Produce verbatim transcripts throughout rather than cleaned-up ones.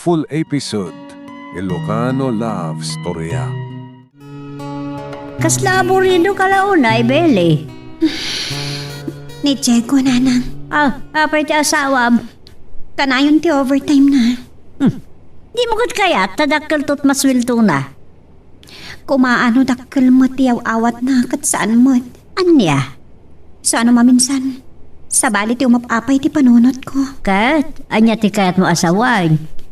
Full episode, Ilocano Love Storya. Kasla aburido ka la unay, Beli? Ni Diego, nanang. Ah, apay ti asawam? Kanayon ti overtime na. Hmm. Di mo ket kayat, ta dakkel to't masueldona. Kumaano dakkel met ti yaw-awatna ket saan met. Ania? Saan no maminsan, sabali ti umap-apay ti panunotko. Ket, ania ti kayatmo a sawen?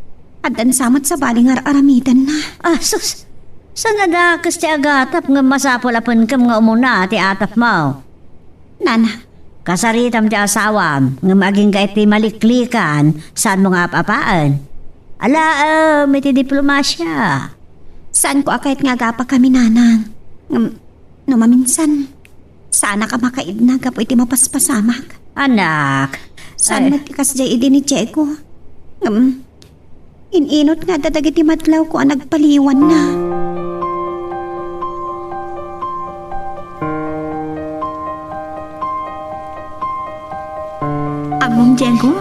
Addan sa met sabali nga ar-aramidenna. Ah, sus! Saan a dakes ti agatap ngem masapul a penkem nga umuna ti atapmo? Nana. Kasaritam ti asawam, ngem agingga iti maliklikan, saanmo nga ap-apaen? Alaem iti diplomasia. Saanko a kayat nga agapakami, nanang. Ngem, no maminsan, saanak a makaidna gapu iti mapaspasamak. Anak, saan ay, met ti kasdiay idi ni Diego? Ngem, in-inut nga adda dagiti madlawko a nagpaliwanna. Ammom, Diego,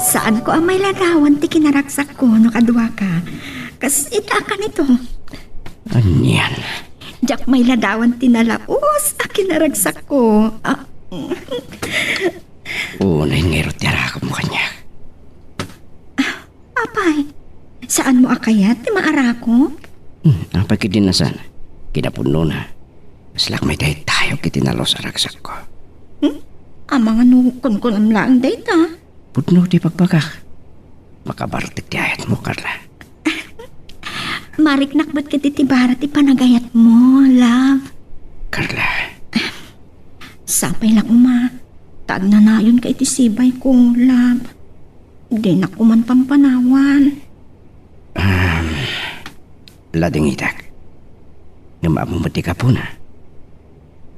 saanko a mailadawan ti kinaragsakko no kaduaka. Kas ita a kanito. Anian? Diak mailadawan ti nalaus a kinaragsakko. Ah. Unay ngarud ti arakupmo kaniak. Apay, saanmo a kayat ti maarakup? Hmm, apay ketdi a saan? Kinapudnona, kaslak maidaydayo iti nalaus a ragsakko. Hmm? Amangan no kunkunam laeng dayta? Pudno ti ibagbagak. Makabartek ti ayatmo, Carla. Mariknak met ketdi ti bara ti panagayatmo, love. Carla. Sapay la koma, ta agnanayonka iti sibayko, love. Dinak koma pampanawan. Um, ladingitak. Ngem ammom met ti gapuna.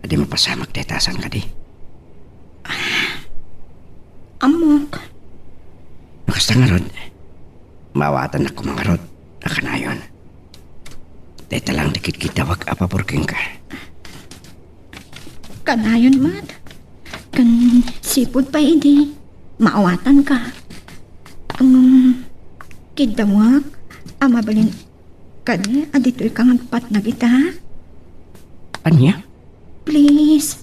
Adi mapasamak dayta, saan kadi? Ammok. No kasta ngarud, maawatannak koma ngarud a kanayon. Dayta laeng ti kidkiddawek a pabor kenka. Kanayon met. Ken sipud pay idi, maawatanka. Ngem, kiddawek a mabalin kadi a ditoyka nga agpatnag ita? Ania? Please,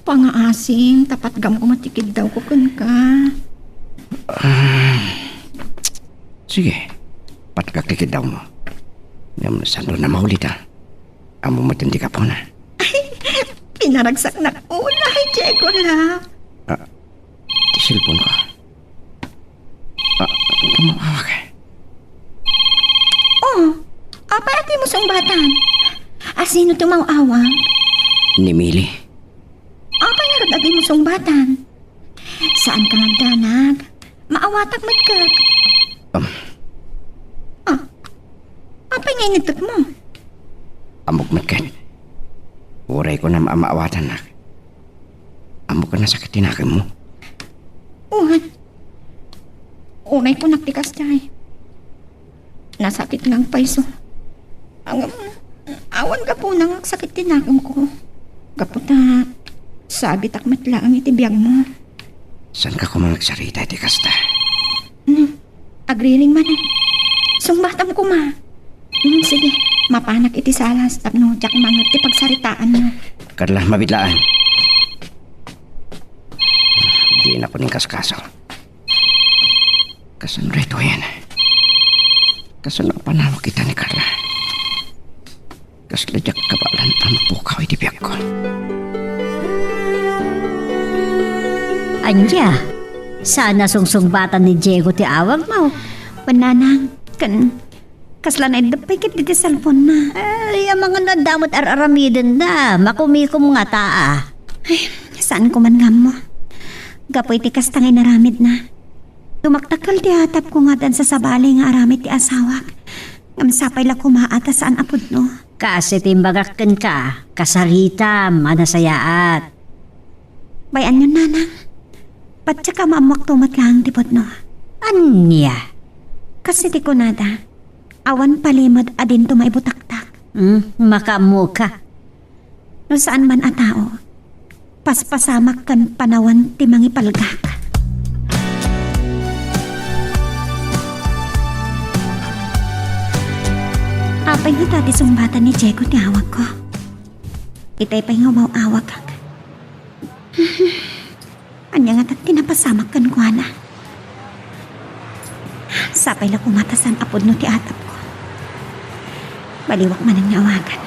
pangaasing, ta patgam koma ti kiddawko kenka. Ah, sige, patgak ti kiddawmo. Ngem saanto a mauli ta. Ammom met ti gapuna. Ay, kinaragsaknak unay, Diego, love. Ah, ti cellphone ko. Ah, kumawawag. Oh, apay a dimo sungbatan? A sino ti umaw-awag? Ni Mili. Apay ngarud a dimo sungbatan? Saanka nga agdanag. Maawatak met ket. Um. Ah, apay nga initutmo? Ammok met ket. Uray kunam a maawatannak. Ammok a nasakit ti nakemmo? Wen. Unay kunak ti kasdiay. Nasakit nga agpayso. Ngem, awan gapuna nga agsakit ti nakemko. Gapu ta, sabitak met laeng iti biagmo. Saanka koma nga agsarita iti kasta? Hmm. Agriring manen. Sungbatam koma. Hmm, sige, mapanak iti salas tapno diak mangngeg ti pagsaritaanyo. Carla, mabitlaan. Dinakon inkaskaso. Kasano daytoyen? Kasano a panawag ita ni Carla? Kasla diak kabaelan a mapukaw iti biagko. Ania? Saan a sungsungbatan ni Diego ti awagmo? Wen, nanang, ken kasla naiddep pay ketdi ti cellphone-na. Ay, amangan no adda met ar-aramidenna. Makumikom ngata a. Ay, saan ko man nga ammo. Gapu iti kasta nga inaramidna. Dumakdakkel ti atapko nga addan sa sabali nga aramid ti asawak. Ngem sapay la koma a ta saan a pudno. Kas iti imbagak kenka, kasaritam a nasayaat. Bay-anyon, nanang. Patiek a maammoakto met laeng ti pudno. Ania? Kas iti kunada, awan palimed a dinto maibutaktak. Hmm, makaammoka. No saan man a tao, paspasamak ken panawan ti mangipalgak. Pay ngata ti sungbatan ni Diego ti awagko. Itay pay nga umaw-awagak. Ania ngata ti napasamak kenkuana? Sapay la koma ta saan a pudno ti atapko. Baliwak manen nga awagan.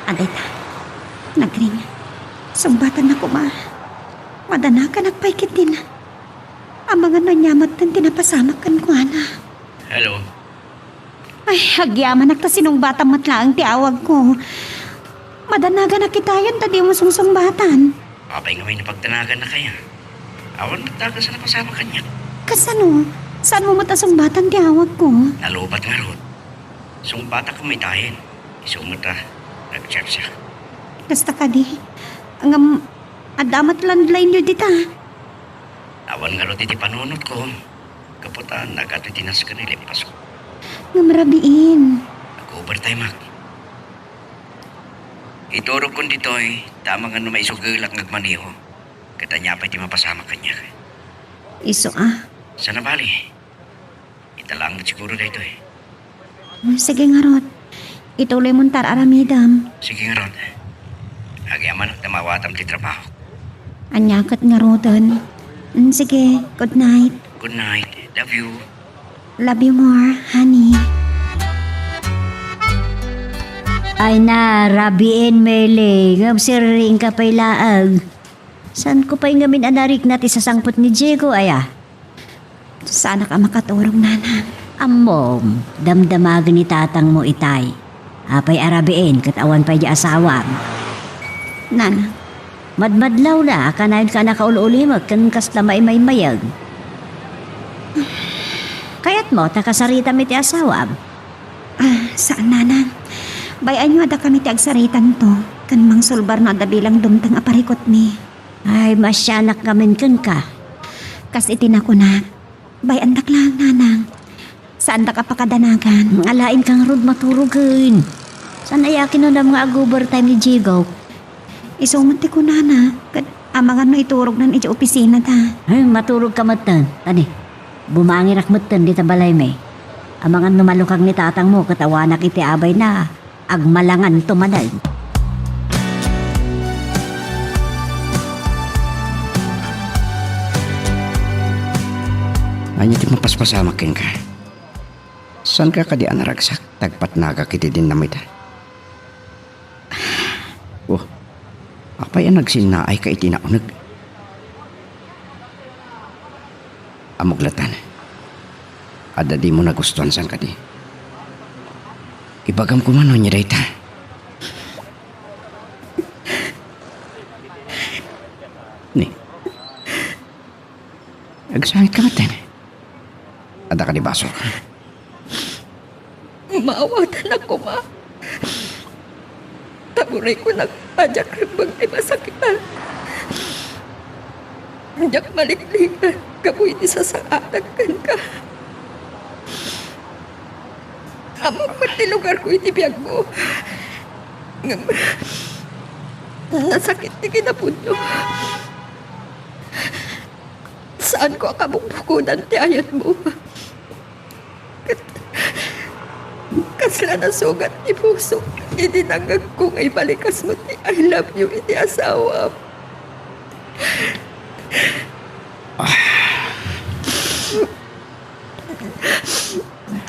Adayta. Nagring. Sungbatanna koma. Madanaganak pay ketdin. Amangan no ania metten ti napasamak kenkuana. Hello. Ay, agyamanak ta sinungbatam met laeng ti awagko. Madanaganak itayen ta dimo sungsungbatan. Apay ngamin pagdanagannaka? Awan met dagus a napasamak kaniak. Kasano? Saanmo met a sungbatan ti awagko? Nalubat ngarud. Sungbatak met itayen. Isu met a nag-chat siak. Kasta kadi? Ngem, adda met landline-yo dita? Awan ngarud iti panunotko. Gapu ta nagadu ti nasken a limpas. Ngem rabiin. Nag-overtime-ak. Iturogkon ditoy, ta amangan no maisugelak nga agmaneho. Ket ania pay ti mapasamak kaniak? Isu a. Saan a bali? Ita laeng met siguro daytoy. Hmm, sige ngarud. Ituloy mon ta ar-aramidem. Sige ngarud. Agyamanak ta maawatam ti trabaho. Ania ket ngaruden. Hmm, sige, good night. Good night. Love you. Love you more, honey. Ay na, rabiin, Mele. Ngem sirring ka pay laeng. Saanko pay ngamin a narikna ti sasangpet ni Diego, aya? Saanak a makaturog, Nanang. Ammom, damdamagen ni tatangmo itay. Apay a rabiin ket awan pay di asawam? Nanang. Madmadlawna a kanayonka a nakaul-ulimek ken kasla maimaymayeg. Kayatmo ta kasaritam iti asawam? Ah, saan, Nanang. Bay-anyo a dakami ti agsaritanto, ken mangsulbar no adda bilang dumteng a parikutmi. Ay, maasianak ngamin kenka. Kas iti nakunak, bay-andak laeng, Nanang. Saandak a pakadanagan. Alaenka ngarud maturogen. Saan aya kinunam nga ag-overtime ni Diego? Isu met ti kunana, ket amangan no iturognan idiay opisina ta. Ay, maturogka metten. Tani, bumangirak metten dita balaymi. Amangan no malukag ni tatangmo ket awanak iti abayna. Agmalanganto manen. Ania ti mapaspasamak kenka? Saanka kadi a naragsak ta agpatnagak iti dinamita? Oh, apay a nagsinnaayka iti nauneg? Ammok latta. Adda dimo nagustuan, saan kadi? Ibagam koma no ania dayta. Ni, agsangitka metten. Adda kadi basol? Maawatan a koma. Ta uray kunak a diak rebbeng ti masakitan. Diak maliklikan gapu iti sasaanak kenka. Ammok met ti lugarko iti biagmo. Ngem nasakit ti kinapudno. Saanko a kabukbukodan ti ayatmo. Ket kasla nasugat ti pusok idi nangngegko nga ibalikasmo ti "I love you" iti asawam.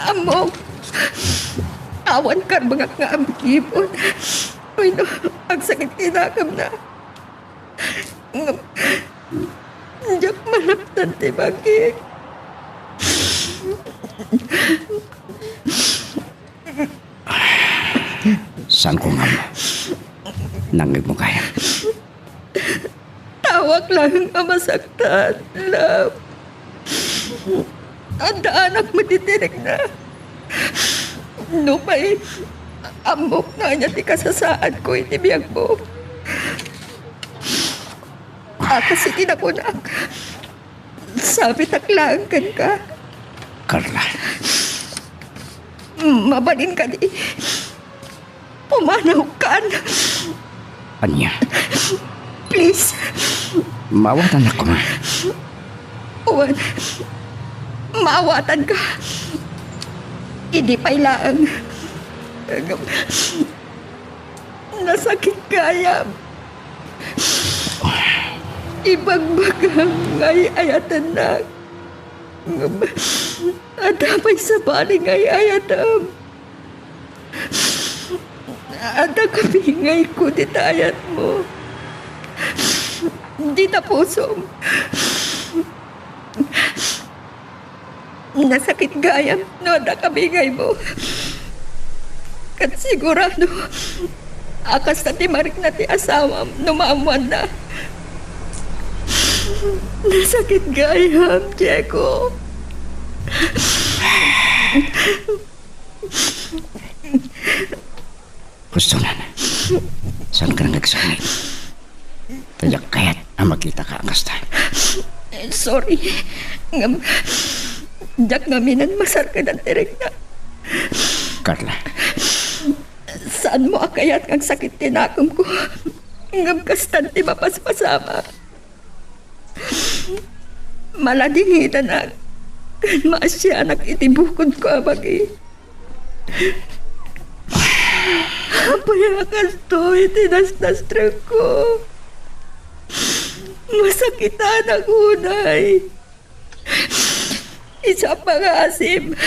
Ammok, awan karbengak nga aggibon wenno agsakit ti nagemna. Ngem, diak malaptan ti bangik. Saanko nga ammo. Nangngegmo gayam. Tawak laeng a masaktan, love. Addaanak met iti rikna. Nupay ammok no ania ti kasasaadko iti biagmo. A kas iti nakunak, sabitak laeng kenka. Carla. Mabalin kadi? Pumanawkan. Ania? Please. Maawatan koma. Wen, Maawatanka. Idi pay laeng. Nasakit gayam. Ibagbagam nga ay-ayatennak. Ngem adda pay sabali nga ay-ayatem. Adda kabingayko dita ayatmo. Dita pusom. Nasakit gayam no adda kabingaymo. Ket sigurado a kasta ti marikna ti asawam no maammoanna. Nasakit gayam, Diego. Hustonan. Saanka nga agsangit? Ta diak kayat a makitaka a kasta. Sorry. Ngem, diak ngamin a masarkadan ti rikna. Carla. Saanmo a kayat nga agsakit ti nakemko. Ngem kastan ti mapaspasamak. Maladingitanak ken maasianak iti bukodko a bagi. Apay a kastoy ti nasnastrekko? Masakitanak unay. Isu a pangaasim,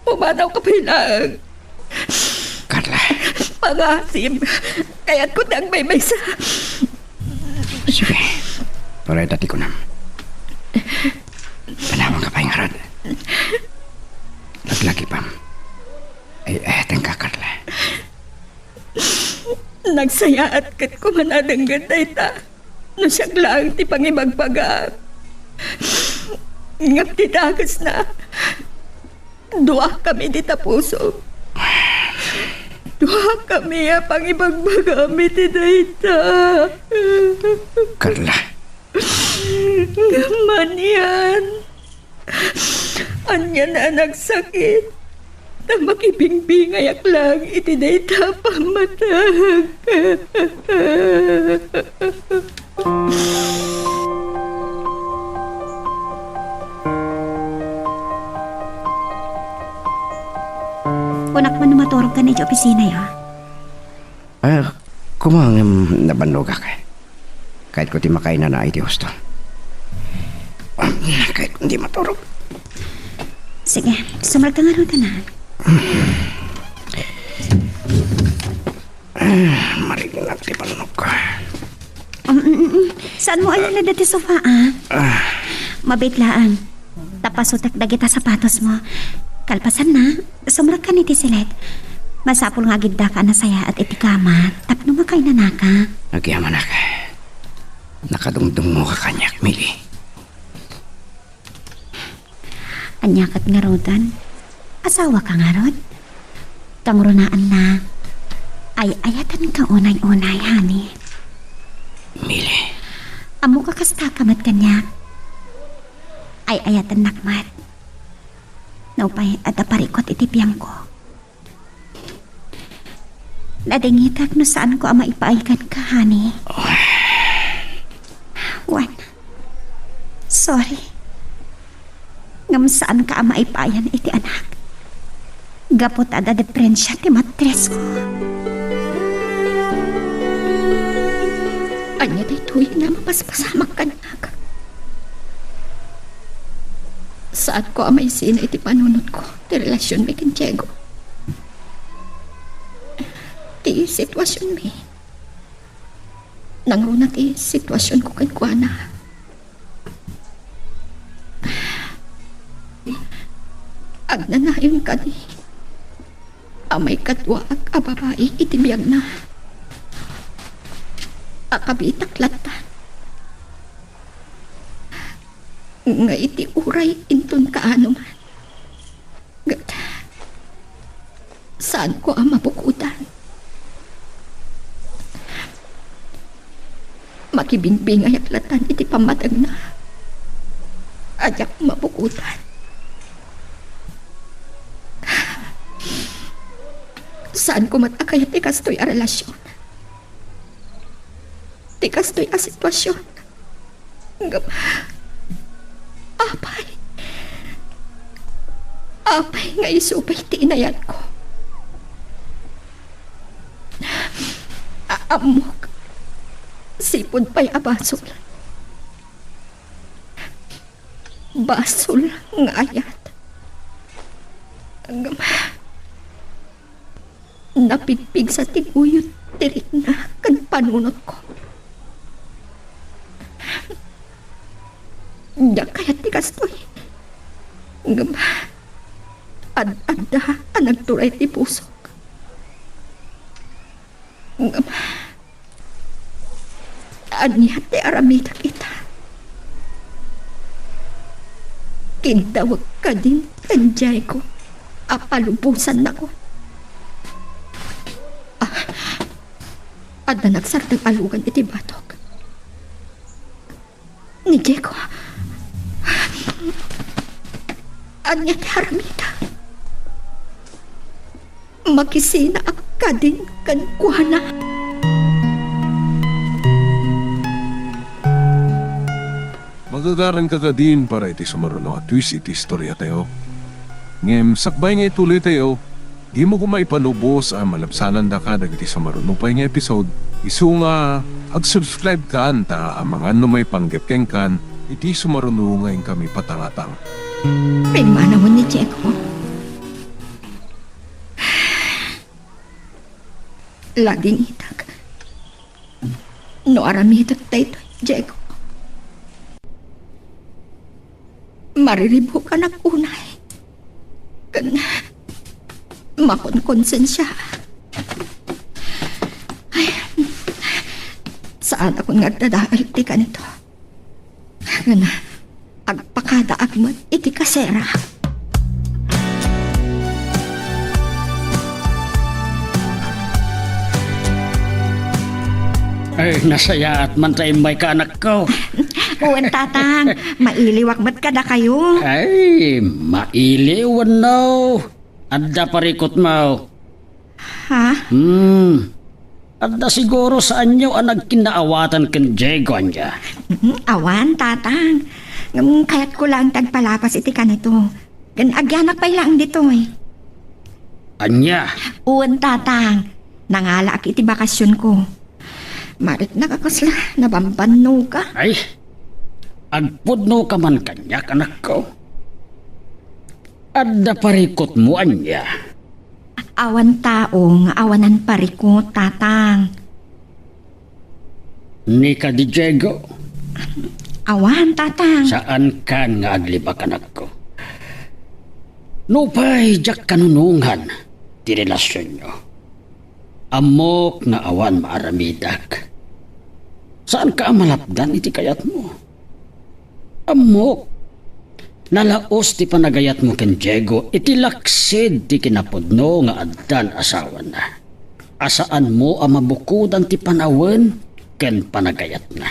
pumanawka pay laeng. Carla. Pangaasim, kayatko ti agmaymaysa. Sige, tuloyda ti kunam. Panawanka pay ngarud. Laglagipam. Ay, ay, tengka, Carla. Nagsayaat ket kuman a denggen dayta no siak laeng ti pangibagbagam. Ngem ti dakesna, duakami dita pusom. Duakami a pangibagbagam iti dayta. Carla. Ngem manian, ania a nagsakit, ta makibingbingayak laeng iti dayta a pammatag. Kunak man no maturogkan idiay opisina, ya. Ah, koma ngem nabannogak. Kayatko ti makainana iti husto. Kayatko ti maturog. Sige, sumrekka ngarud, anak. Ah, mariknak ti pannogko. Um, mm, mm, mm. Saanmo a lalada ti sofa, ah? Ah. Mabiit laeng. Ta pasutek dagita sapatosmo. Kalpasanna, sumrekkan iti silet. Masapul nga agiddaka a nasayaat iti kama tapno makainanaka. Agyamanak. Nakadungdungngoka kaniak, Mili. Ania ket ngaruden? Asawaka ngarud? Kangrunaanna, ay-ayatenka unay-unay, honey. Mili. Ammok a kastaka met kaniak. Ay-ayatennak met. Nupay adda parikut iti biangko. Nadingitak no saanko a maipaay kenka, honey. Wen, sorry. Ngem saanka a maipayan iti anak. Gapu ta adda diferensia ti matrisko. Ania daytoy nga mapaspasamak kaniak? Saanko a maisina iti panunotko ti relasionmi ken Diego. Ti situasionmi. Nangruna ti situasionko kenkuana. Agnanayon kadi a maikaduaak a babai iti biagna a kabiitak latta. Nga iti uray inton kaano man. Ket saanko a mabukodan. Makibingbingayak latan iti pammatengna. Diak mabukodan. Saanko met a kayat ti kastoy a relasion. Ti kastoy a situasion. Ngem, apay, Apay nga isu pay ti inayatko? A-, ammok, sipud pay a basol. Basol nga ayat. Ngem, napigpigsa ti guyod ti rikna ken panunotko. Diak kayat ti kastoy. Ngem, ad-adda a nagturay ti pusok. Ngem, ania ti aramidek ita? Kiddawek kadin ken Diego a palubosannakon. Ah, adda nagsardeng a lugan iti batok. Ni Diego. Ania ti aramidek? Makisina a kadin kenkuana. Magagaranka kadin para iti sumaruno a twist iti istoriatayo. Ngem sakbay nga ituloytayo, dimo koma ipalubos a malabsanandaka dagiti sumaruno pay nga episode, isu nga ag-subscribe kan ta amangan no maipanggep kenkan iti sumaruno nga inkami patangatang. Pimmanawen ni Diego. Ladingitak. No aramidek daytoy, Diego, mariribukanak unay. Ken makonkonsensia. Ay, saanakon nga agdadael ti kanito. Ken agpakadaak met iti kasera. Ay, nasayaat man ta immayka, anakko. Wen, Tatang, mailiwak met kadakayo. Ay, mailiw wenno? Adda parikutmo. Ha? Hmm. Adda siguro saanyo a nagkinnaawatan ken Diego, ania? Mm, awan, Tatang. Ngem kayatko laeng ti agpalapas iti kanito. Ken agyanak pay laeng ditoy. Ania? Wen, Tatang. Nangalaak iti bakasionko. Mariknak a kasla nabambannoka. Ay, agpudnoka man kaniak, anakko. Adda parikutmo, ania? Awan tao nga awanan parikut, Tatang. Ni kadi Diego? Awan, Tatang. Saankan nga aglibak, anakko. Nupay diak kanunongan ti relasionyo, ammok nga awan maaramidak. Saanka a malapdan iti kayatmo. Ammok, nalaos ti panagayatmo ken Diego iti laksid ti kinapudno nga addan asawana, a saanmo a mabukodan ti panawen ken panagayatna.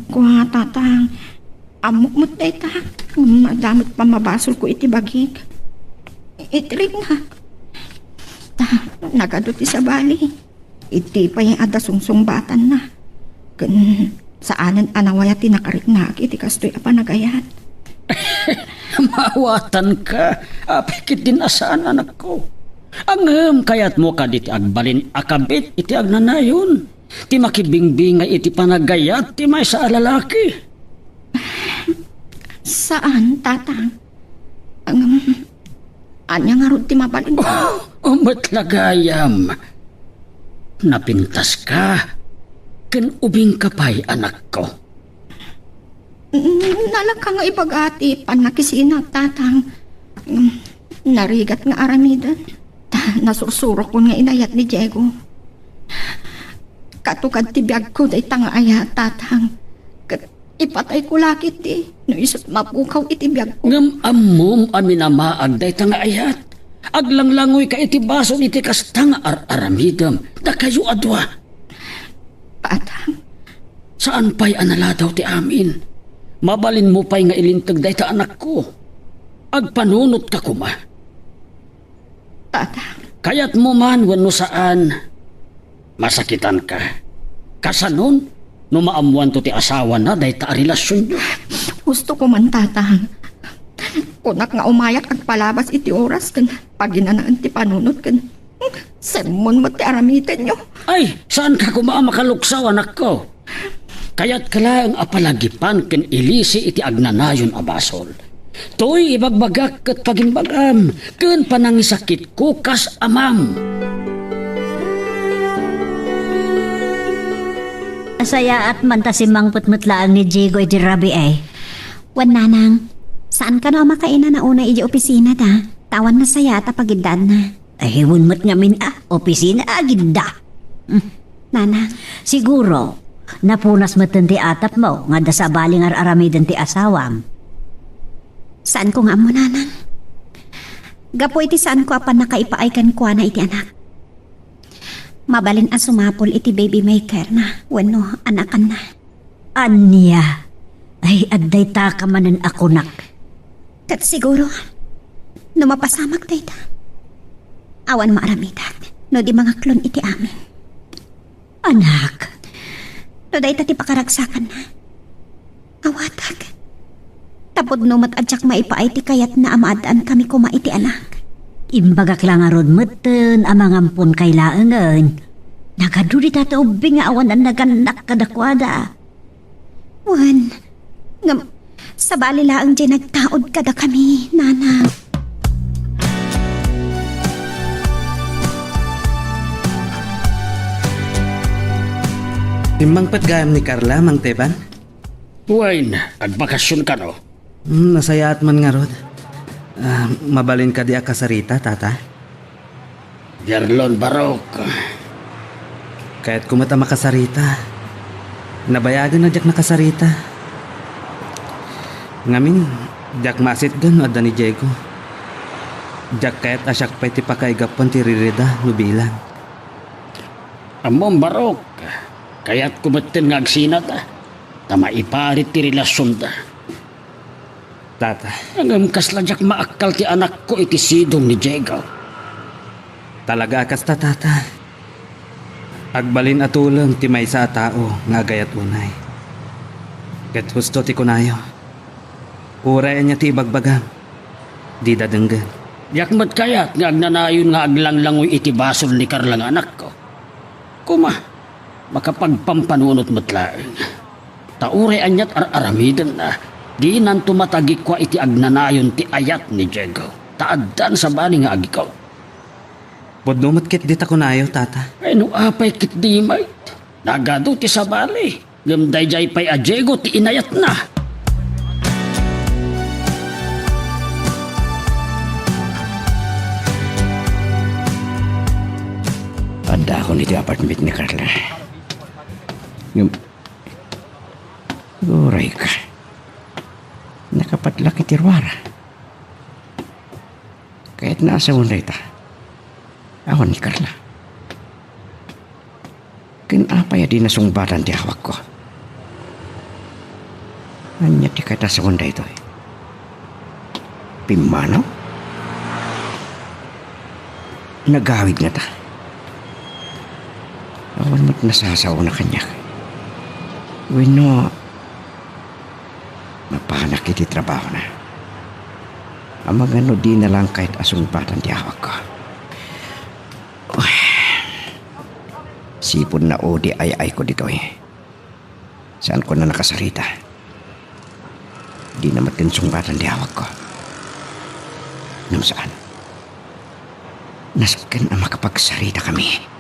Kua, Tatang, ammok met dayta. Ngem adda met pammabasolko iti bagik. Iti riknak. Ta, nagadu ti sabali. Iti pay adda sungsungbatanna. Ken saanen a nawayat ti nakariknak iti kastoy a panagayat. Maawatanka, apay ketdin a saan, anakko. Ngem kayatmo kadi ti agbalin a kabit iti agnanayon, ti makibingbingay iti panagayat ti maysa a lalaki? Saan, Tatang. Ngem, ania ngarud ti mabalin? Oh, met la gayam. Napintaska, ken ubingka pay, anakko. Mm, nalaka nga ibaga ti pannakisinak, Tatang. Mm, narigat nga aramiden. Ta, nasursurokon nga inayat ni Diego. Katukad ti biagko dayta nga ayat, Tatang. Ket ipatayko la ketdi no isut' mapukaw iti biagko. Ngem ammom a minamaag dayta nga ayat. Aglanglangoyka iti basol iti kasta nga ar-aramidem, dakayo a dua. Tatang. Saan pay a naladaw ti amin. Mabalinmo pay nga ilinteg dayta, anakko. Agpanunotka koma. Tatang. Kayatmo man wenno saan, masakitanka. Kasanon no maammoanto ti asawana dayta a relasionyo? Hustoko man, Tatang. Kunak nga umayak agpalabas iti oras ken paginanaen ti panunot ken, hmm, sermon met ti aramidenyo. Ay, saanka koma a makaluksaw, anakko. Kayatka laeng a palagipan ken ilisi iti agnanayon a basol. Toy ibagbagak ket pagimbagam ken panangisakitko kas amam. Nasayaat man ta simmangpet met laeng ni Diego iti rabii. Wen, nanang, saan kano a makainana unay idiay opisinada? Ta awan nasayaat a pagiddaanna. Ay, wen met ngamin a, opisina agidda. Hmm. Nanang. Siguro, napunas metten ti atapmo nga adda sabali nga ar-aramiden ti asawam. Saanko nga ammo, nanang. Gapu iti saanko a pannakaipaay kenkuana iti anak. Mabalin a sumapul iti baby makerna wenno anakanna. Ania? Ay, adda dayta ka manen a kunak. Ket siguro, no mapasamak dayta, awan maaramidak no di mangaklon iti amin. Anak. No dayta ti pakaragsakanna, awatak. Ta pudno met a diak maipaay ti kayatna a maaddaan kami koma iti anak. Imbagak la ngarud metten a mangamponkay laengen. Nagadu dita ti ubbing nga awan a nagannak kadakuada. Wen, ngem, sabali laeng diay nagtaud kadakami, nana. Simmangpet gayam ni Carla, Mang Teban? Wen, agbakasion kano? Hmm, nasayaat man ngarud. Ah, mabalin kadi a kasarita, Tata? Gerlon, Barok. Kayatko met a makasarita. Nabayagen a diak nakasarita. Ngamin, diak maasitgen no adda ni Diego. Diak kayat a siak pay ti pakaigapuan ti ririda no bilang. Ammom, Barok, kayatko metten nga agsinata, ta maiparit ti relasionda. Tata. Ngem kasla diak maakkal ti anakko iti sidong ni Diego. Talaga a kasta, Tata. Agbalin a tuleng ti maysa a tao nga agayat unay. Ket husto ti kunayo. Uray ania ti ibagbagam, dida denggen. Diak met kayat nga agnanayon nga aglanglangoy iti basol ni Carla nga anakko. Koma, makapagpampanunot met laeng. Ta uray aniat ar-aramidenna, dinanto matagikua iti agnanayon ti ayat ni Diego, ta addan sabali nga agikut. Pudno met ketdi ta kunayo, Tata. Ay, no apay ketdi met? Nagadu ti sabali. Ngem daydiay pay a Diego ti inayatna. Addaakon iti apartment ni Carla. Ngem, uray ka. Nakapadlak iti ruara. Kayatna a sawen dayta. Awan ni Carla. Ken apay a di nasungbatan ti awagko? Ania ti kayat a sawen daytoy? Pimmanaw? Nagawid ngata? Awan met nasasaona kaniak. Wenno, mapanak iti trabahona. Amangan no dina laeng kayat a sungbatan ti awagko. Uy, sipud naudi ay-ayko ditoy. Saanko a nakasarita. Dina met sungbatan ti awagko. Ngem saan. Nasken a makapagsaritakami.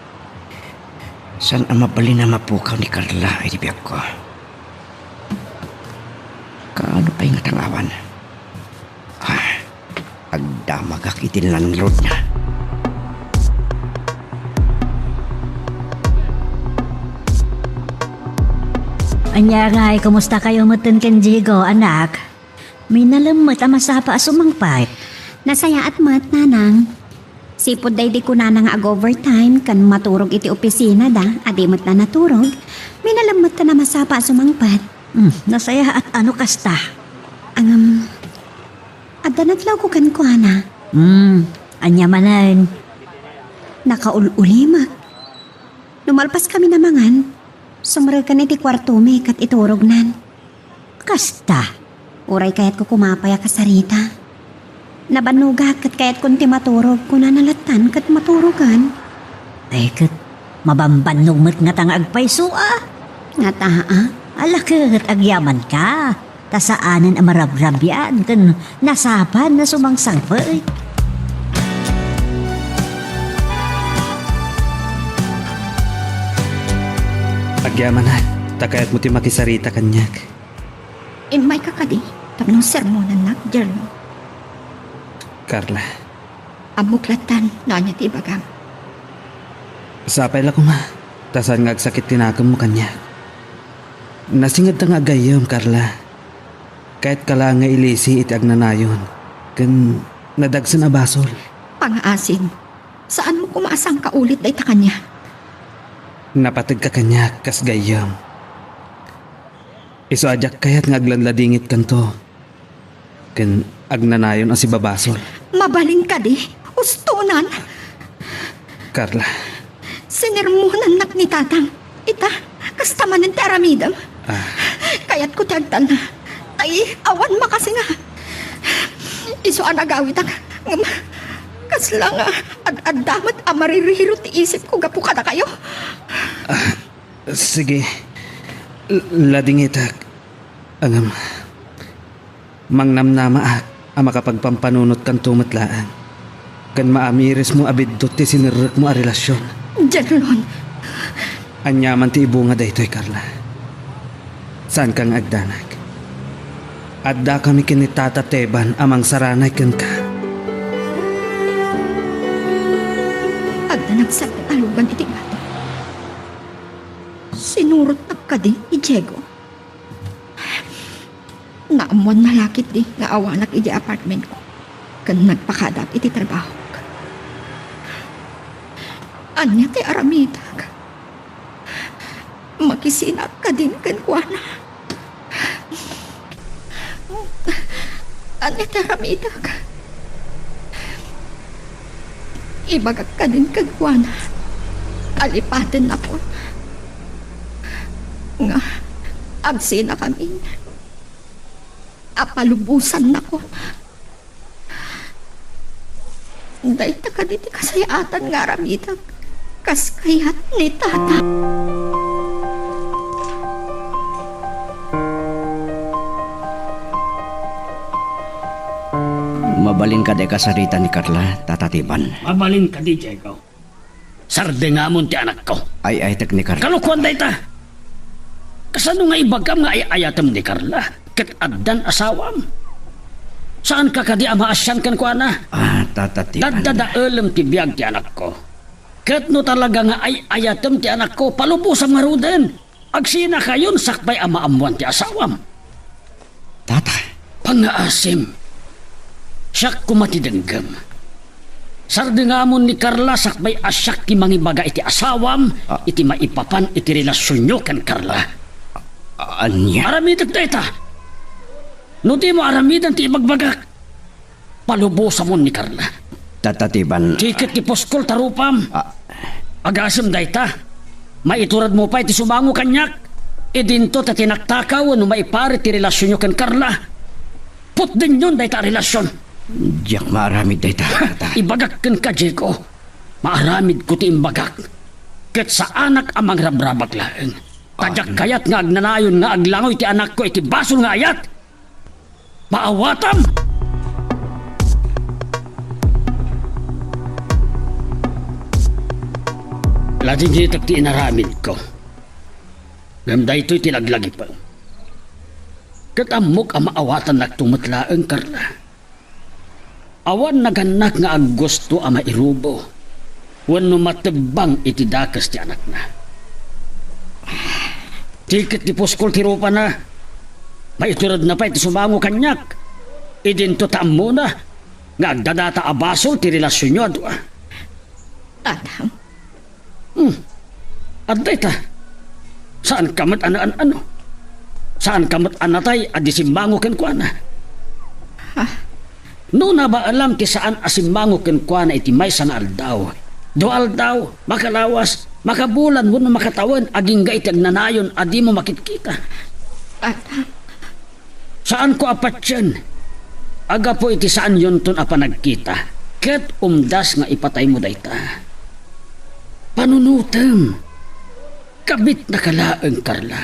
Saan a mabalin a mapukaw ni Carla iti biagko. Kaano pay ngata nga awan? Ah, agdamagak iti landlordna. Ania ngay, kumusta kayo metten ken Diego, anak? Minalem met a masapa a sumangpet. Nasayaat met, nanang. Sipud daydi kunana nga ag-overtime ken maturog iti opisinada, a di met la naturog, minalem met a masapa a sumangpet. Hmm, nasayaat a no kasta. Ngem, adda naglawko kenkuana. Hmm, ania manen? Nakaul-ulimek. No malpaskami a mangan, sumreken iti kuartomi ket iturognan. Kasta. Uray kayatko koma pay a kasarita. Nabannogak ket kayatkon ti maturog, kunana lattan ket maturogan. Ay ket, mabambannog met ngata nga agpayso a. Ngata a? Ala ket, agyamanka. Ta saanen a marabrabian ken nasapan a sumangsangpet. Agyamanak, ta kayatmo ti makisarita kaniak. Immayka kadi tapno sermonannak, Jerlo? Carla. Ammok lattan no ania ti ibagam. Sapay la koma, ta saan nga agsakit ti nakemmo kaniak. Nasingedta nga agayyem, Carla. Kayatka laeng nga ilisi iti agnanayon ken nadagsen a basol. Pangaasim, saanmo koma a sangkaulit dayta kaniak? Napategka kaniak kas gayyem. Isu a diak kayat nga aglanladingitkanto ken agnanayon a sibabasol. Mabalin kadi? Ustonan? Carla. Sinermonannak ni Tatang. Ita, kasta manen ti aramidem. Ah. Kayatko ti agtalna. Tay, awan makasinga. Isu a nagawitak. Ngem, kasla nga ad-adda met a maririrot ti isipko gapu kadakayo. Ah, sige. L-, ladingitak. Ngem, mangnamnamaak a makapagpampanunotkanto met laeng, ken maamirismo a biddut ti sinerrekmo a relasion. Jerlon! Aniaman ti ibunga daytoy, Carla. Saanka nga agdanag. Addakami ken ni Tata Teban a mangsaranay kenka. Agdanag sa alugan iti bato. Sinurotnak kadi ni Diego. Naammoanna la ketdi nga awanak idiay apartmentko ken nagpakadap iti trabahok. Ania ti aramidek? Makisinak kadin kenkuana? Ania ti aramidek? Ibagak kadin kenkuana a lipatennakon nga agsinakamin a palubosannakon. Dayta kadi ti kasayaatan nga aramidek kas kayat ni Tata. Mabalin kadi a kasarita ni Carla, Tata Teban? Mabalin kadi, Diego. Sardingamon ti anakko. Ay-ayatek ni Carla. Kalokuan dayta. Kasano nga ibagam nga ay-ayatem ni Carla ket addan asawam? Saanka kadi a maasian kenkuana? Ah, Tata Teban. Daddadaelem ti biag ti anakko. Ket no talaga nga ay-ayatem ti anakko, palubosam ngaruden. Agsinakayon sakbay a maammoan ti asawam. Tata. Pangngaasim, siak koma ti denggem. Sardingamon ni Carla sakbay a siak ti mangibaga iti asawam. Ah. Iti maipapan iti relasionyo ken Carla. A-, ania? Aramidek dayta. No dimo aramiden ti ibagbagak, palubosamon ni Carla. Tata Teban. Ti ket ti puskol ta rupam. Ah. Agasem dayta. Maituredmo pay ti sumango kaniak. Idinto ta tinaktakaw wenno maiparit ti relasionyo ken Carla. Putdenyon dayta a relasion. Diak maaramid dayta, Tata. Ibagak kenka, Diego. Maaramidko ti imbagak. Ket saanak a mangrabrabak laeng. Ta diak kayat nga agnanayon nga aglangoy ti anakko iti basol nga ayat. Maawatam! Ladingitek ti inaramidko. Ngem daytoy ti laglagipem. Ket ammok a maawatannakto met laeng, Carla. Awan nagannak nga aggusto a mairubo wenno matebbang iti dakes ti anakna. Ti ket ti puskol ti rupana, maituredna pay ti sumango kaniak. Idinto ta ammona nga agdadata a basol ti relasionyo a dua. Tatang, Hmm. Adda ita. Saanka met a naan-ano. Saanka met a natay a di simmango kenkuana. Ha? No nabaelam ti saan a simmango kenkuana iti maysa nga aldaw, dua aldaw, makalawas, makabulan wenno makatawen agingga iti agnanayon a dimo makitkita. Tatang. Saanko a patien. Agapu iti saanyonton a panagkita, ket umdas nga ipataymo dayta. Panunotem, kabitnaka laeng, Carla,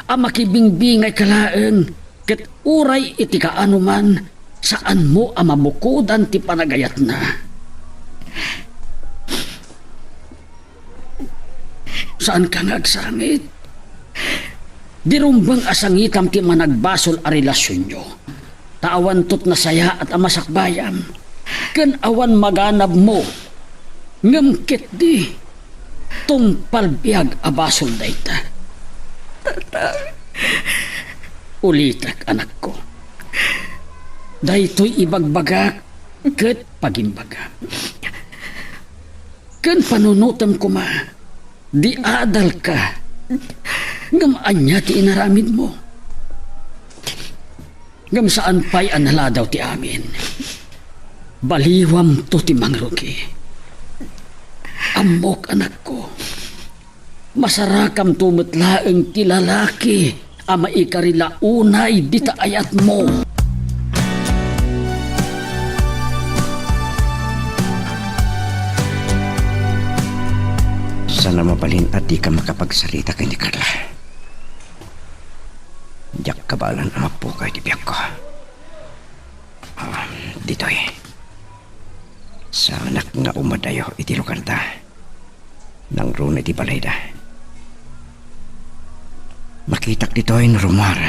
a makibingbingayka laeng, ket uray iti kaano man, saanmo a mabukodan ti panagayatna. Saanka nga agsangit? Di rumbeng a sangitam ti managbasol a relasionyo. Ta awanto ti nasayaat a masakbayam, ken awan maganabmo. Ngem ketdi, tungpal biag a basol dayta. Tata. Ulitek, anakko. Daytoy ibagbagak ket pagimbagak. Ken panunotem koma, di adalka. Ngem ania ti inaramidmo? Ngem saan pay a naladaw ti amin. Baliwamto ti mangrugi. Ammok, anakko. Masarakamto met laeng ti lalaki a maikarila unay dita ayatmo. Saan a mabalin a dika makapagsarita ken ni Carla. Diak kabaelan a mappukaw iti biagko. Ah, ditoy. Saanak nga umadayo iti lugarda. Nangruna iti balayda. Makitak ditoy no rummuar.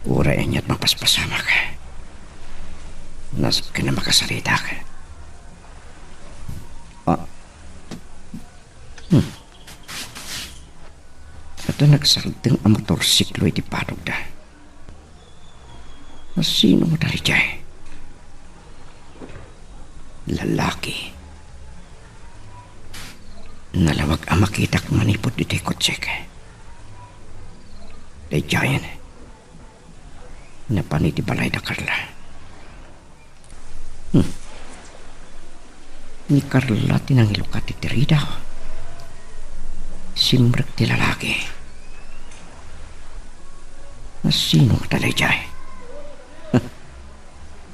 Uray ania't mapaspasamak. Nasken a makasaritak. Ah. Hmm. Adda nagsardeng a motorsiklo iti padogda. Sino nga daydiay? Lalaki. Nalawag a makitak manipud iti kotsek. Daydiayen. Napan iti balay da Carla. Hmm. Ni Carla ti nangilukat iti ridaw. Simrek ti lalaki. Sino nga daydiay?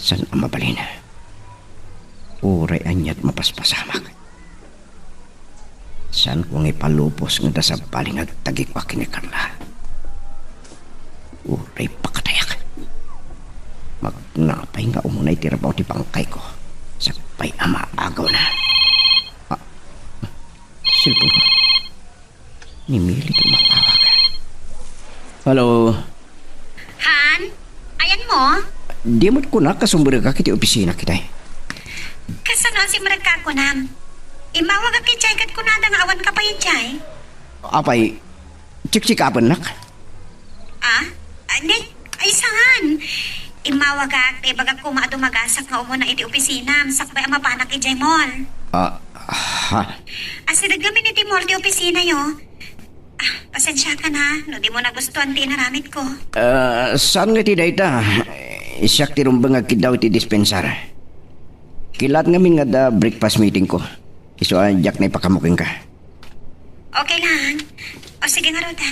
Saan a mabalin. Uray ania't mapaspasamak. Saanko nga ipalubos nga adda sabali nga agtagikua ken ni Carla. Uray pakatayak. Mapno pay nga umuna iti rabaw ti bangkayko, sakbay a maagawna. Ah, cellphone ko. Ni Mili ti umatawag. Hello. Han? Ayanmo? Di met kunak a sumrekka iti opisina, kitay. Kasano a simrekka kunam? Immawagak idiay ket kunada nga awanka pay idiay. Apay, check-check-upennak? Ah? Ah, di, ay, saan? Immawagak, ta ibagak koma a dumagasak nga umuna iti opisinam, sakbay a mapanak idiay mall. Ah, ha? Asideg ngamin iti mall ti opisinayo. Ah, pasensiakan ha, no dimo nagustuan ti inaramidko. Ah, saan nga iti dayta? Siak ti rumbeng nga agkiddaw iti dispensar. Kilaat ngamin nga adda breakfast meetingko. Isu a diak naipakaammo kenka. Okay lang. O sige ngarud, ha.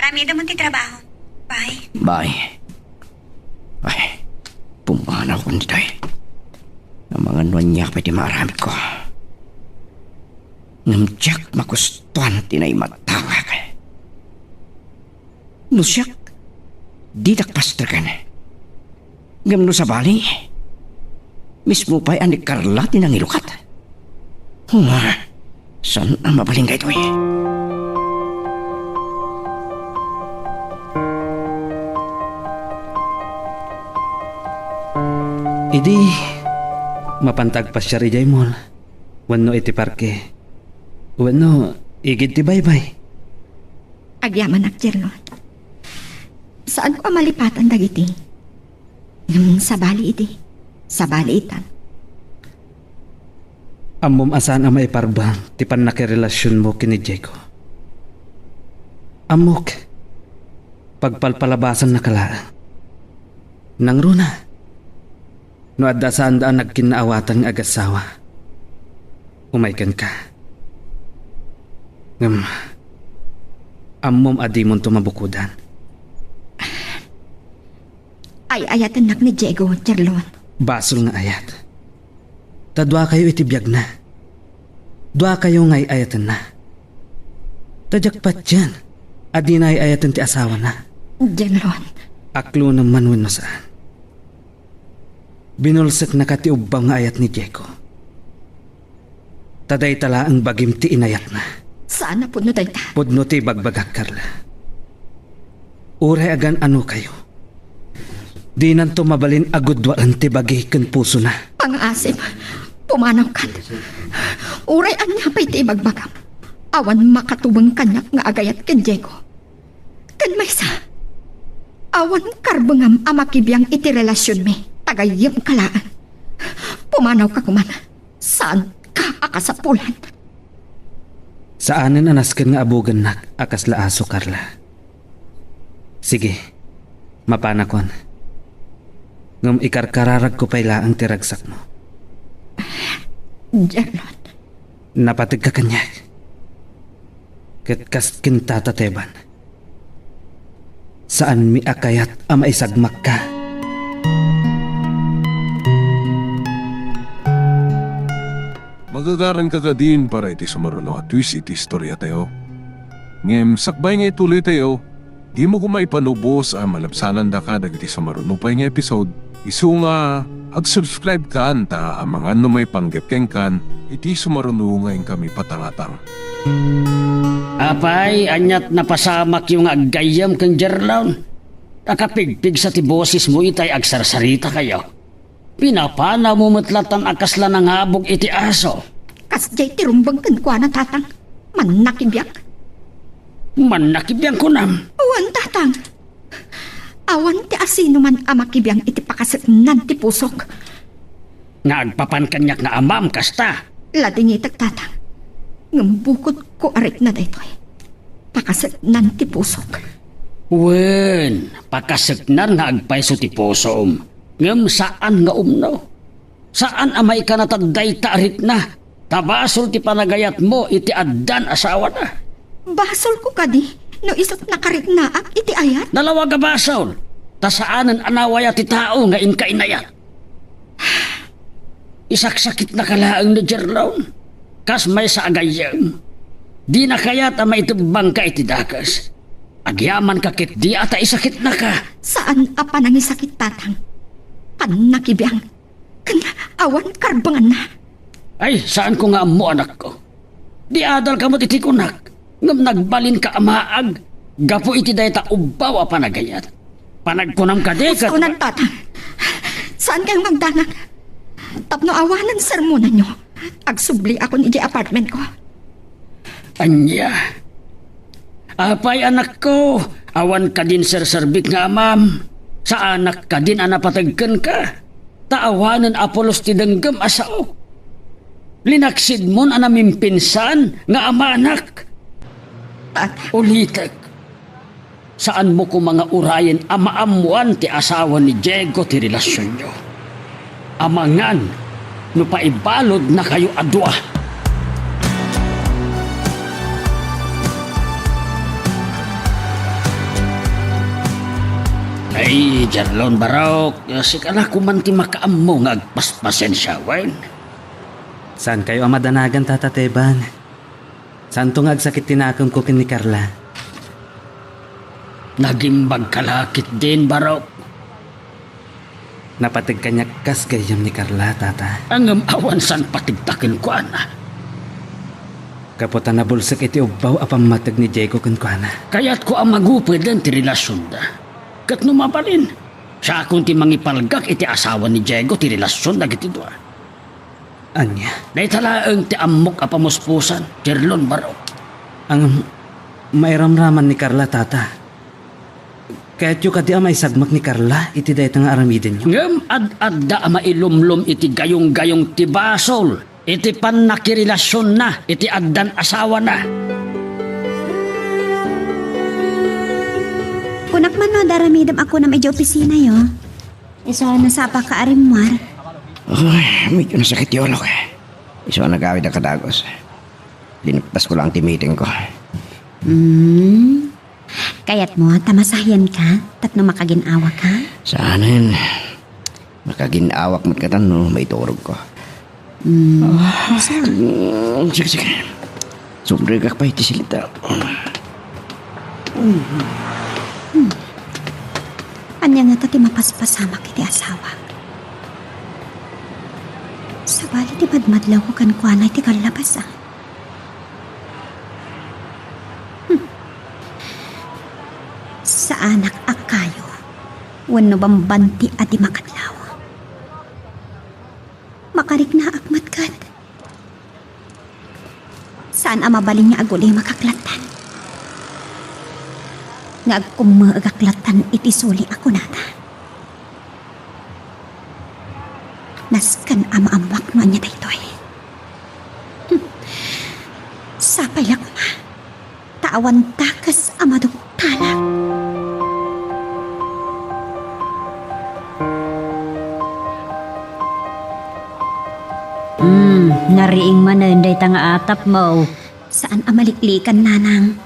Aramidem ti trabaho. Bye. Bye. Ay, pumanawko ditoy. Amangan no ania pay ti maaramidko. Ngem diak magustuan ti naimatangak. No siak, didak pastreken. Ngem no sabali, mismo pay a ni Carla ti nangilukat. Nga, saan a mabalin daytoy? Idi, mapanta agpasiar idiay mall, wenno iti parke, wenno igid ti baybay. Agyamanak, Jerno. Saanko a malipatan dagiti. Ngem sabali idi. Sabali itan. Ammom a saan a maiparbeng ti pannakirelasionmo ken ni Diego. Ammok, pagpalpalabasannaka laeng. Nangruna, no adda saanda a nagkinnaawatan nga agassawa, umay kenka. Ngem, ammom a dimonto mabukodan. Ay-ayatennak ni Diego, Jerlon. Basol nga ayat. Ta duakayo iti biagna. Duakayo nga ay-ayatenna. Ta diak patien a dina ay-ayaten ti asawana. Jerlon. Aklonem man wenno saan. Binulseknaka ti ubbaw nga ayat ni Diego. Ta dayta laeng bagim ti inayatna. Saan a pudno dayta. Pudno ti ibagbagak, Carla. Uray agan-anokayo, dinanto mabalin a gudwaen ti bagi ken pusona. Pangaasim, pumanawkan. Uray ania pay ti ibagbagam, awan makatubeng kaniak nga agayat ken Diego. Ken maysa, awan karbengam a makibiang iti relasionmi, ta gayyemka laeng. Pumanawka koman, saanka a kasapulan. Saanen a nasken nga abugennak a kasla aso, Carla. Sige, mapanakon. Ngem ikarkararagko pay laeng ti ragsakmo. Jerlon. Napategka kaniak. Ket kas ken Tata Teban, saanmi a kayat a maisagmakka. Magagaranka kadin para iti sumaruno a twist iti istoriatayo. Ngem sakbay nga ituloytayo, dimo koma ipanubos a malabsanandaka dagiti sumaruno pay nga episode. Isu nga, ag-subscribe kan ta amangan no maipanggep kenkan iti sumaruno nga inkami patangatang. Apay, aniat napasamakyo nga aggayyem ken Jerlon? Nakapigpigsa ti bosesmo itay agsarsaritakayo. Pinapanawmo met latan a kasla nangabog iti aso. Kasdiay ti rumbeng kenkuana, Tatang. Mannakibiang. Mannakibiang kunam? Wen, Tatang. Awan ti asinoman a makibiang iti pakaseknan ti pusok. Nga agpapan kaniak nga amam kasta. Ladingitek, Tatang. Ngem bukodko a rikna daytoy. Pakaseknan ti pusok. Wen, pakaseknan nga agpayso ti pusom. Ngem saan nga umno. Saan a maikanatad dayta a rikna, ta basol ti panagayatmo iti addan asawana. Basolko kadi no isut' nakariknaak iti ayat? Nalawag a basol, ta saanen a nawaya ti tao nga inka inayat. Isaksakitnaka laeng ni Jerlon, kas maysa a gayyem. Dina kayat a maitebbangka iti dakes. Agyamanka ketdi a ta isakitnaka. Saan a panangisakit, Tatang. Pannakibiang. Ken awan karbenganna. Ay, saanko nga ammo, anakko. Di adalka met iti kunak, ngem nagbalinka a maag gapu iti dayta ubbaw a panagayat. Panagkunam kadi ket... Uskunan, Tatang. Saan kayo magdanag? Tapno awanen sermonanyo, agsubliakon idiay apartmentko. Ania? Apay, anakko, awan kadin serserbik nga amam? Saanak kadin a napateg kenka? Ta awanen a pulos ti denggem a saok. Linaksidmon a namimpinsan nga amanak. Tata. Ulitek, saanmo koma nga urayen a maammoan ti asawa ni Diego ti relasionyo. Amangan no paibaludnakayo a dua. Ay, Jerlon Barok, sika la koman ti makaammo nga agpaspasensia, wen? Saankayo a madanagan, Tata Teban. Saanto nga agsakit ti nakemko ken ni Carla. Nagimbagka la ketdin, Barok. Napateg kaniak kas gayyem ni Carla, Tata. Ngem awan saan pategta kenkuana. Gapu ta nabulsek iti ubbaw a pammateg ni Diego kenkuana. Kayatko a magupeden ti relasionda. Ket no mabalin, siakon ti mangipalgak iti asawa ni Diego ti relasion dagiti dua. Ania? Dayta laeng ti ammok a pamuspusan, Jerlon Barok. Ngem mairamraman ni Carla, Tata. Kayatyo kadi a maisagmak ni Carla iti dayta nga aramidenyo? Ngem ad-adda a mailumlom iti gayong-gayong ti basol iti pannakirelasionna iti addan asawana. Kunak man no, ad-aramidem a kunam idiay opisinayo. Isu a nasapaka a rimmuar. Ay, medyo nasakit ti ulok. Isu a nagawid a kadagos. Liniptas ko lang ti meeting ko. Hmm. Kayatmo ta masahianka tapno makagin-awaka? Saanen. Makagin-awak met katan no maiturogko. Hmm. Ah, sige, sige. Sumrekak pay iti silita. Hmm. Ania ngata ti mapaspasamak iti asawak? Sabali ti madmadlawko kenkuana iti kallabasan. Hmm. Saanak a kayo wenno bambanti a di makadlaw. Makariknaak met ket saan a mabalin nga agulimakak lattan. Nga agkummeegak lattan iti suli a kunana. Nasken a maammoak no ania daytoy. Hmm. Sapay la koma ta awan dakes a maduktalak. Hmm, nariing manen dayta nga atapmo. Saan a maliklikan, nanang.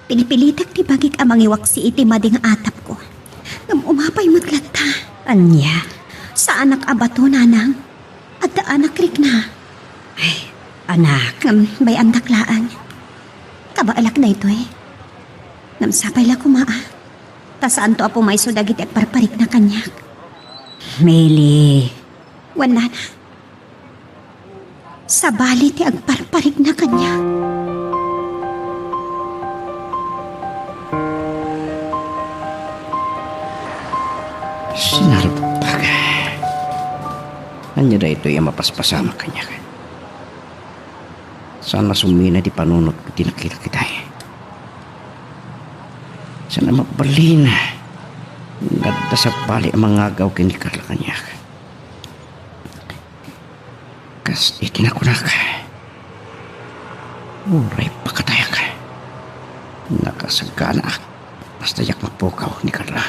Pinipilitek ti bagik a mangiwaksi iti madi nga atapko. Ngem umapay met latta. Ania? Saanak a bato, nanang. Adda anak rikna. Ay, anak. Ngem bay-andak laeng. Kabaelak daytoy. Ngem sapay la koma, a. Ta saanto a pumayso dagiti agparparikna kaniak. Mili. Wen, nana. Sabali ti agparparikna kaniak. Sinarpag. Ania daytoy a mapaspasamak kaniak? Saan a sumina ti panunotko ti nakita kitay. Saan a mabalin nga adda sabali a mangagaw ken ni Carla kaniak. Kas iti nakunak, uray pakatayak, nakasaganaak, basta diak mapukaw ni Carla.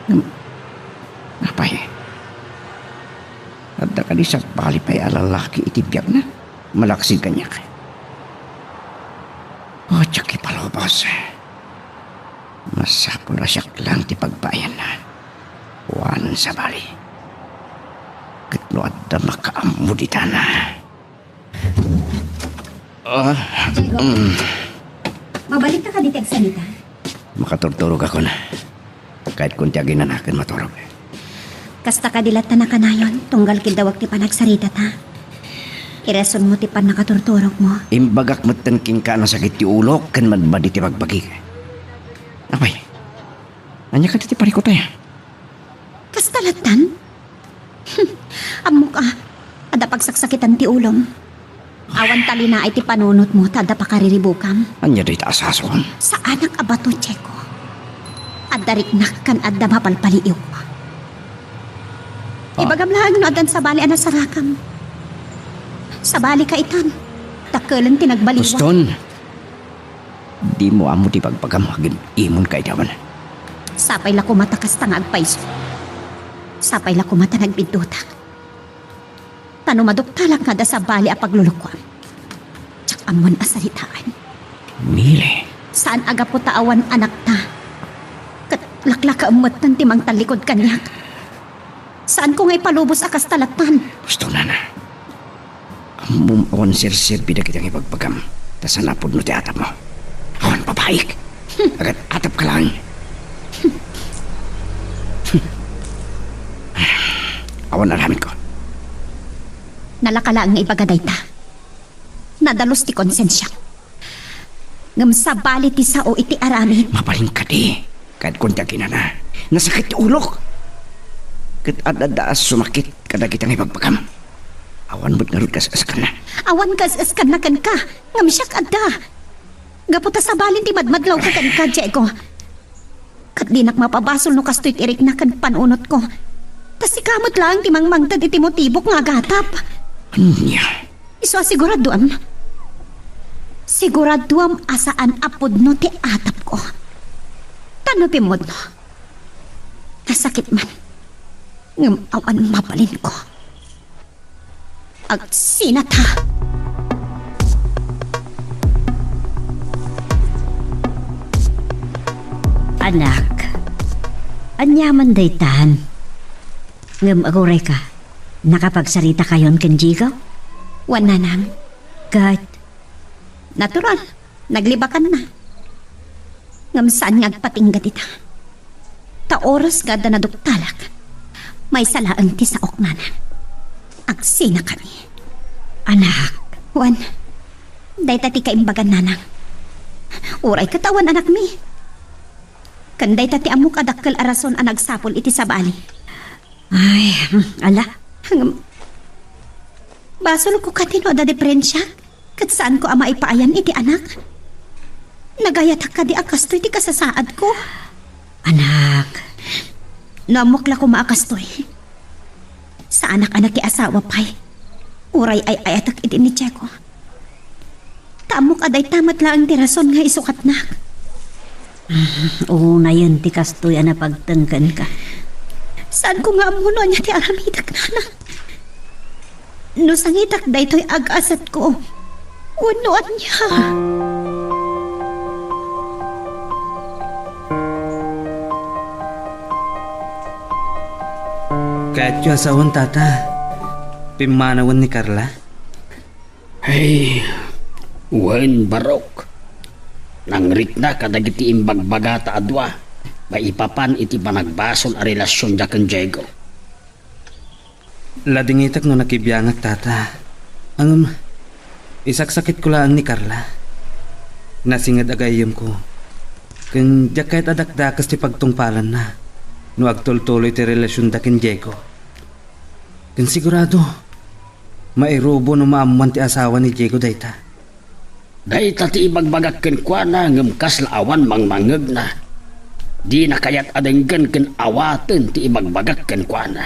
Ngem, apay, adda kadi sabali pay a lalaki iti biagna? Malaksid kaniak. O, diak ipalubos. Masapul a siak laeng ti pagbayanna. Awanen sabali. Ket no adda makaammo ditana. Ah, Diego, mm. Mabalinka kadi ti agsarita? Makaturturogakon. Kayatko ti aginana ken maturog. Kasta kadi latta a kanayon, tunggal kiddawak ti panagsaritata. Irasonmo ti pannakaturturogmo. Imbagak metten kenka a nasakit ti ulok ken madmadi ti bagbagik. Apay, ania kadi ti parikutay? Kasta lattan? Ammok a, adda pagsaksakitan ti ulom. Awan talinaay ti panunotmo ta adda pakariribukam. Ania dayta a sasom? Saanak a bato, Diego. Adda riknak ken adda mapalpaliiwko. Ah. Ibagam laeng no addan sabali a nasarakam. Sabalika itan. Dakkelen ti nagbaliwak. Uston. Dimo ammo ti bagbagam, agim-imonka iti awan. Sapay la koma ta kasta nga agpayso. Sapay la koma ta nagbiddutak. Ta no maduktalak nga adda sabali a paglulukoam, diak ammon a saritaan. Mili. Saan a gapu ta awan anakta. Ket laklakaem metten ti mangtallikod kaniak. Saanko nga ipalubos a kasta lattan. Uston, nana. Ammom awan serserbi dagiti nga ibagbagam, ta saan a pudno ti atapmo. Awan babaik. Agat-atapka laeng. Awan aramidko. Nalaka laeng nga ibaga dayta. Nadalus ti konsensiak. Ngem sabali ti sao iti aramid. Mabalin kadi. Kayatko ti aginana. Nasakit ti ulok. Ket adda a sumakit kadagiti nga ibagbagam. Awan met ngarud kas-eskanna. Awan kas-eskanna kenka, ngem siak adda. Gapu ta sabalin ti madmadlawko kenka, Diego. Ket dinak mapabasol no kastoy ti rikna ken panunotko. Ta sika met laeng ti mangmangted iti motibok nga agatap. Ania? Isu a siguraduem. Siguraduem a saan a pudno ti atapko. Ta no pimmudno, nasakit man, ngem awan mabalinko. Agsinata! Anak, aniaman daytan? Ngem agurayka, nakapagsaritakayon ken Diego? Wen, nanang. Ket natural, naglibakanna. Ngem saan nga agpatingga dita. Ta oras nga adda naduktalak, maysa laeng ti saok, nanang. Agsinakami. Anak. Wen, dayta ti kaimbagan, nanang. Uray ket awan anakmi. Ken dayta ti ammok a dakkel a rason a nagsapul iti sabali. Ay, ala. Ngem, basolko kadi no adda diperensiak? Ket saanko a maipaayan iti anak? Nagayatak kadi a kastoy ti kasasaadko? Anak. No ammok la koma a kastoy, saanak a nakiasawa pay. Uray ay-ayatek idi ni Diego. Ta ammok a dayta met laeng ti rason nga isukatnak. Unayen ti kastoy a napagteng kenka. Saanko nga ammo no ania ti aramidek, nanang. No sangitak daytoy agasatko, wenno ania? Kayatyo a sawen, tata. Pimmanawen ni Carla. Ay, wen, Barok. Nangrikna kadagiti imbagbagata a dua maipapan iti panagbasol a relasionda ken Diego. Ladingitek no nakibiangak, tata. Ngem, isaksakitko laeng ni Carla. Nasinged a gayyemko. Ken diak kayat a dakdakes ti pagtungpalanna no agtultuloy ti relasionda ken Diego. Ken sigurado, mairubo no maammuan ti asawa ni Diego dayta. Dayta ti ibagbagak kenkuana ngem kasla awan mangmangngegna. Dina kayat a denggen ken awaten ti ibagbagak kenkuana.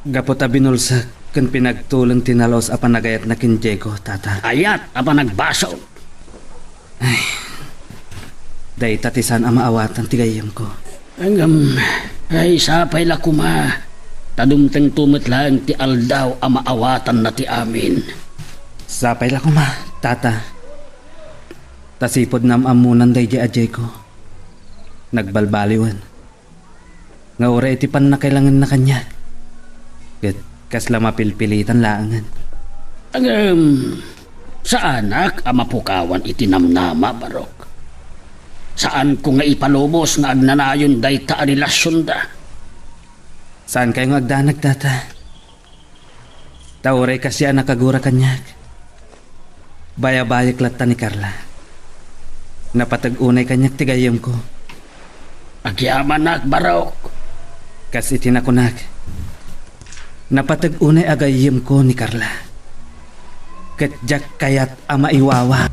Gapu ta binulsek ken pinagtulen ti nalaus a panagayatna ken Diego, tata. Ayat a panagbasol. Ay, dayta ti saan a maawatan ti gayyemko. Ngem, ay, sapay la koma, ta dumtengto met laeng ti aldaw a maawatanna ti amin. Sapay la koma, tata. Ta sipud naam-ammonan daydiay a Diego, nagbalbaliwen nga uray iti pannakailangenna kaniak, ket kasla mapilpilitan laengen. Ngem, saanak a mapukawan iti namnama, Barok. Saanko nga ipalubos nga agnanayon dayta a relasionda. Saankayo nga agdanag, tata. Ta uray kasia a nakagura kaniak, bayabayek latta ni Carla. Napateg unay kaniak ti gayyemko. Agyamanak, Barok. Kas iti nakunak, napateg unay a gayyemko ni Carla. Ket diak kayat a maiwawa.